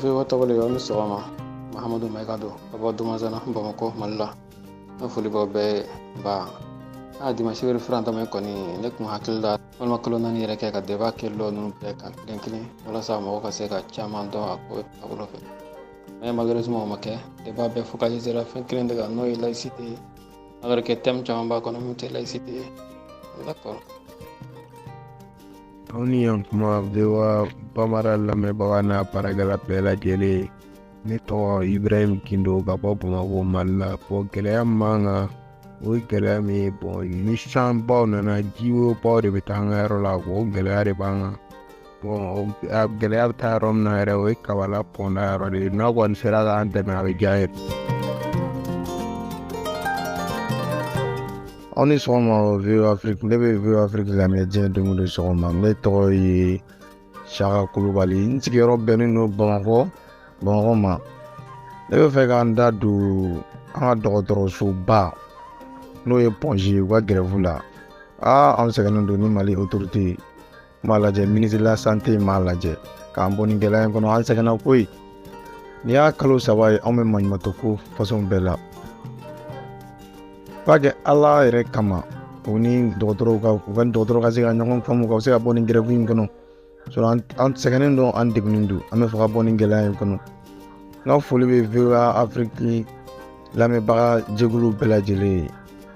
VOA tɔgɔ aw ni sɔgɔma. Mahamadu Mayiga don ka bɔ Dumanzana, Bamakɔ, Mali la. N ka foli b'aw bɛɛ ye. Ba a dimanche référendum kɔni, ne kun hakili la walima kalo 4 yɛrɛ kɛ ka débat kɛ lɔ ninnu bɛɛ kan kelen kelen, walasa mɔgɔw ka se ka caman dɔn a ko taabolo fɛ. Mais malheureusement, o ma kɛ. Débat bɛɛ focalisera fɛn kelen de kan, n'o ye laïcité ye, alors que thème caman b'a kɔnɔ min tɛ laïcité ye. D'accord. Aw ni yan kuma, VOA Bambara lamɛnbaga n'a baarakɛla bɛɛ lajɛlen. Ne tɔgɔ Ibrahim Gindo ka bɔ Bamakɔ, Mali la. Bon, gɛlɛya min b'an kan, o ye gɛlɛya min ye, bon, ni sanbaw nana, jiwobaw de bɛ taa an ka yɔrɔ la. O gɛlɛya de b'an kan. Bon, a gɛlɛya bɛ taa yɔrɔ min na yɛrɛ, o ye Kabala pɔnda yɔrɔ de ye. N'a kɔni sera k'an dɛmɛ, a bɛ diya an ye. Aw ni sɔgɔma, VOA Afrique. Ne bɛ VOA Afrique lamɛn diɲɛ don o don sɔgɔma. Ne tɔgɔ ye Saka Kulubali, n sigiyɔrɔ bɛnnen don Bamakɔ ma. Ne bɛ fɛ k'an da don an ka dɔgɔtɔrɔsoba, n'o ye Point G ye, u ka grève la. Aa, an sɛgɛnnen don. Ni Mali autorité ye m'a lajɛ, ministre de la Santé m'a lajɛ k'an bɔ nin gɛlɛya in kɔnɔ, an sɛgɛnna koyi. Nin y'a kalo 3 ye, anw bɛ maɲumatɔ ko façon bɛɛ la. B'a kɛ Ala yɛrɛ kama, u ni dɔgɔtɔrɔw ka, u ka dɔgɔtɔrɔ ka se ka ɲɔgɔn faamu, ka se ka bɔ nin grève in kɔnɔ. Sɔrɔ an sɛgɛnnen don, an degunnen don, an bɛ fɛ ka bɔ nin gɛlɛya in kɔnɔ. N ka foli bɛ VOA Afrique lamɛnbaga jɛkulu bɛɛ lajɛlen ye.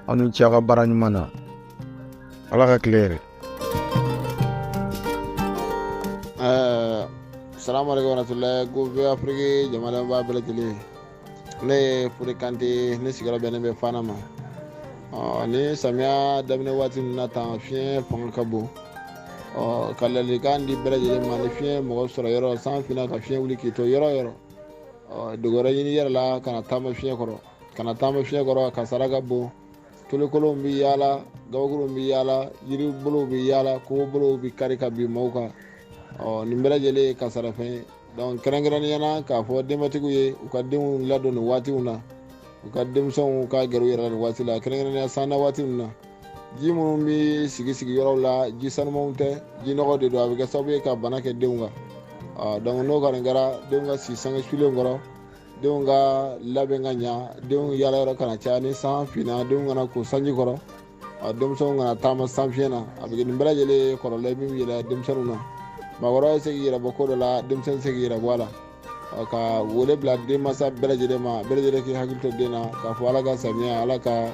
Aw ni ce aw ka baara ɲuman na. Ala ka tile yɛrɛ. Salamu alaikum warahmatullahi. Ko VOA Afrique jama lamɛnbaga bɛɛ lajɛlen, ne ye Fode Kante, ne sigiyɔrɔ bɛnnen bɛ Fana ma. Ɔ, ni samiya daminɛ waati ninnu na tan, fiɲɛ fanga ka bon. Ɔ, ka ladilikan di bɛɛ lajɛlen ma: ni fiɲɛ mɔgɔ sɔrɔ yɔrɔ, san finna ka fiɲɛ wuli k'i to yɔrɔ o yɔrɔ, ɔ, dogo wɛrɛ ɲini yɛrɛ la, kana taama fiɲɛ kɔrɔ, kana taama fiɲɛ kɔrɔ. Kasara ka bon, tolekolonw bɛ yaala, gabakuruw bɛ yaala, yiribolow bɛ yaala, kogobolow bɛ kari ka bin maaw kan. Ɔ, nin bɛɛ lajɛlen ye kasarafɛn ye. Donc kɛrɛnkɛrɛnnenya la, k'a fɔ denbatigiw ye, u ka denw ladon nin waatiw na, u ka denmisɛnw ka gɛrɛ u yɛrɛ la nin waati la, kɛrɛnkɛrɛnnenya sanna waati min na, ji minnu bɛ sigi sigi yɔrɔw la, ji sanumanw tɛ, ji nɔgɔ de don. A bɛ kɛ sababu ye ka bana kɛ denw kan. Ɔ, donc n'o kɔni kɛra, denw ka si sange sulen kɔrɔ, denw ka labɛn ka ɲa, denw yaala yɔrɔ kana caya. Ni san finna, denw kana ko sanji kɔrɔ, ɔ, denmisɛnw kana taama sanfiɲɛ na. A bɛ kɛ nin bɛɛ lajɛlen ye kɔlɔlɔ ye min bɛ yɛlɛ denmisɛnninw na. Maakɔrɔba bɛ se k'i yɛrɛ bɔ ko dɔ la, denmisɛnnin tɛ se k'i yɛrɛ bɔ a la. Ɔ, ka wele bila denmansa bɛɛ lajɛlen ma, bɛɛ lajɛlen k'i hakili to den na, k'a fɔ Ala ka samiya, Ala ka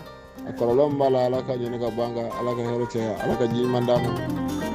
a kɔlɔlɔ min b'a la, Ala ka ɲinɛ ka bɔ an kan, Ala ka hɛrɛ caya, Ala ka ji ɲuman d'an ma.